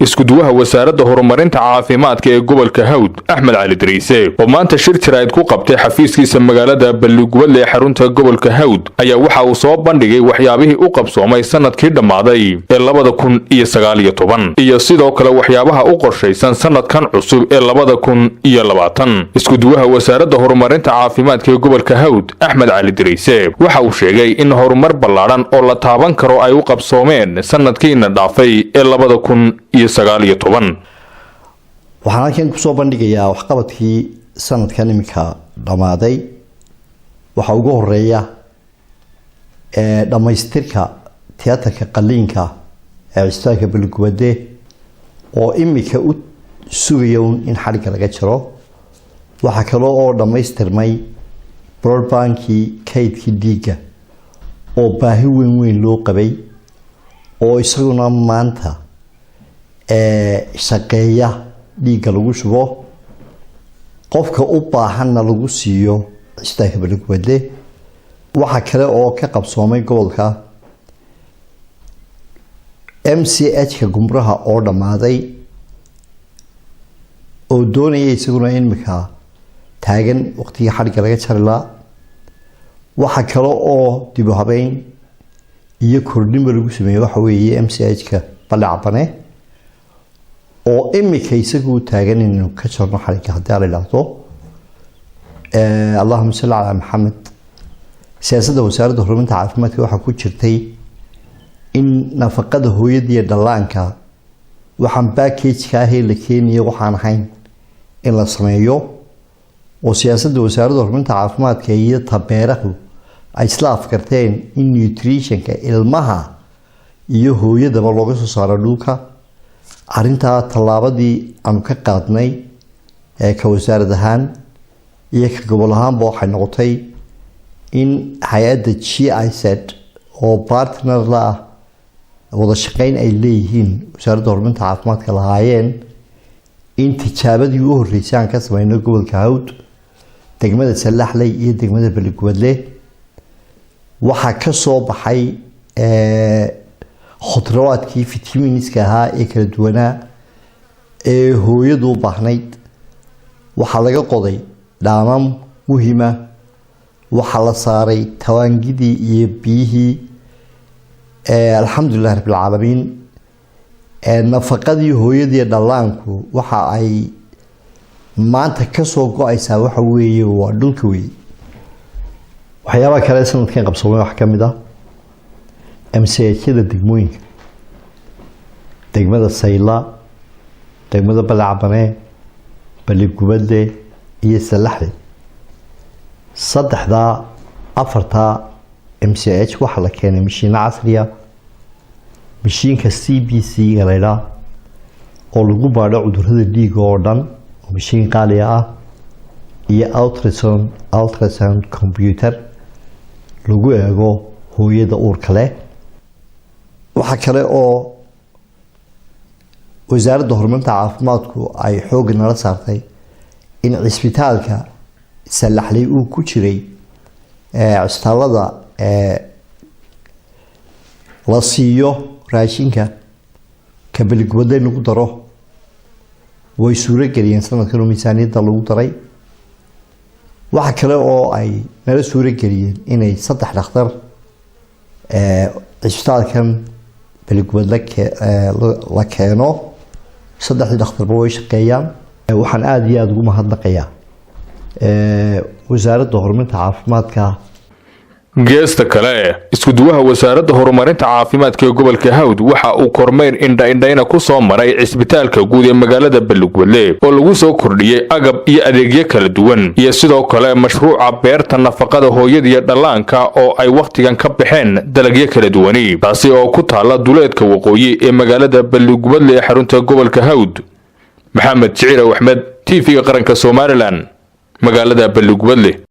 Iskuduwaha Wasaaradda Horumarinta Caafimaadka ee gobolka Hawd, Axmed Cali Dariise, oo maanta shir jaraa'id ku qabtay xafiiskiisa magaalada Balligubadle ee xarunta gobolka Hawd, ayaa waxa uu soo bandhigay waxyaabihii u qabsoomay sanadkii dhammaaday ee 2019 iyo sidoo kale waxyaabaha u qorshaysan sanadkan cusub ee 2020. Iskuduwaha Wasaaradda Horumarinta Caafimaadka ee gobolka Hawd, Axmed Cali Dariise, waxa uu sheegay in horumar ballaadhan oo la taaban karo ay u qabsoomeen sanadkiina dhaafay ee 2019. Waxaan halkan kusoo bandhigayaa waxqabadkii sanadkan iminka dhammaaday. Waxaa ugu horeeya dhammaystirka tiyaatarka qaliinka ee cisbitaalka Balligubadle, oo imika u sugaya un in xadhigga laga jaro. Waxaa kaloo oo dhammaystirmay blood bank-kii, kaydkii dhiigga, oo baahi weyn weyn loo qabay, oo isaguna maanta shaqeeya, dhiigga lagu shubo, qofka u baahanna lagu siiyo cisbitaalka Balligubadle. Waxaa kale oo ka qabsoomay gobolka MCH-ka Gumraha oo dhammaaday, oo doonaya isaguna imika taagan waqtigii xadhigga laga jari laa. Waxaa kale oo dib u habeyn iyo kordhinba lagu sameeyey waxa weeye MCH-ka Balicabane, oo imika isagu taagan inaynu ka jarno xadhigga haddii ala idhaahdo. Allahuma salli calaa Maxamed. Siyaasadda Wasaaradda Horumarinta Caafimaadka waxaa ku jirtay in nafaqada hooyada iyo dhallaanka, waxaan package-ka ahee la keenayo waxaan ahayn in la sameeyo, oo siyaasadda Wasaaradda Horumarinta Caafimaadka iyo tabeerahu ay isla afkarteen in nutrition-ka ilmaha iyo hooyadaba looga soo saaro dhulka. Arrintaa tallaabadii aanu ka qaadnay ee ka wasaarad ahaan iyo ka gobol ahaanba waxay noqotay in hay-adda GIZ, oo partner la ah, wada shaqeyn ay leeyihiin Wasaaradda Horumarinta Caafimaadka lahaayeen, in tijaabadii u horreysay aan ka sameyno gobolka Hawd, degmada Sallaxley iyo degmada Beligubadle. Waxaa ka soo baxay khudrawaadkii vitamins-ka ahaa ee kala duwanaa ee hooyadu u baahnayd. Waxaa laga qoday dhaamam muhima, waxaa la saaray tawaangidii iyo biyihii. Alxamdulilah rabbilcaalamiin. Nafaqadii hooyadii dhallaanku waxa ay maanta kasoo go-aysaa waxa weeye waa dhulka wey. Waxyaabaha kale sanadkan qabsoomay waxaa kamid ah MCH-yada degmooyinka, degmada Sayla, degmada Balacbane, Baligubadle iyo Salaxle. Saddexdaa afartaa MCH waxaa la keenay mashiino casriya, mashiinka CBC ga laydhaa oo lagu baadho cudurada dhiiga oo dhan, oo mashiin qaaliya ah, iyo ultrasound computer lagu eego hooyada uurka leh. Waxaa kale oo Wasaaradda Horumarinta Caafimaadku ay xoogga nala saartay in cisbitaalka Salaxley uu ku jiray cisbitaalada la siiyo raashinka, ka Beligubadle lagu daro. Way suuro geliyeen sanadkan oo miisaaniyadda lagu daray. Waxa kale oo ay nala suuro geliyeen inay saddex dhakhtar cisbitaalkan Beligubadle la keeno. Saddexdii dhakhtarba way shaqeeyaan. Waxaan aada iyo aada ugu mahadnaqayaa Wasaaradda Horumarinta Caafimaadka. Geesta kale, iskuduwaha Wasaaradda Horumarinta Caafimaadka ee gobolka Hawd waxa uu kormeyr indha-indhayna ku soo maray cisbitaalka guud ee magaalada Balligubadle, oo lagu soo kordhiyey agab iyo adeegyo kala duwan, iyo sidoo kale mashruuca beerta nafaqada hooyada iyo dhallaanka, oo ay wakhtigan ka baxeen dalagyo kala duwani, taasi oo ku taala duleedka waqooyi ee magaalada Balligubadle ee xarunta gobolka Hawd. Maxamed Jiciir Axmed, TV-ga Qaranka Somaliland, magaalada Balligubadle.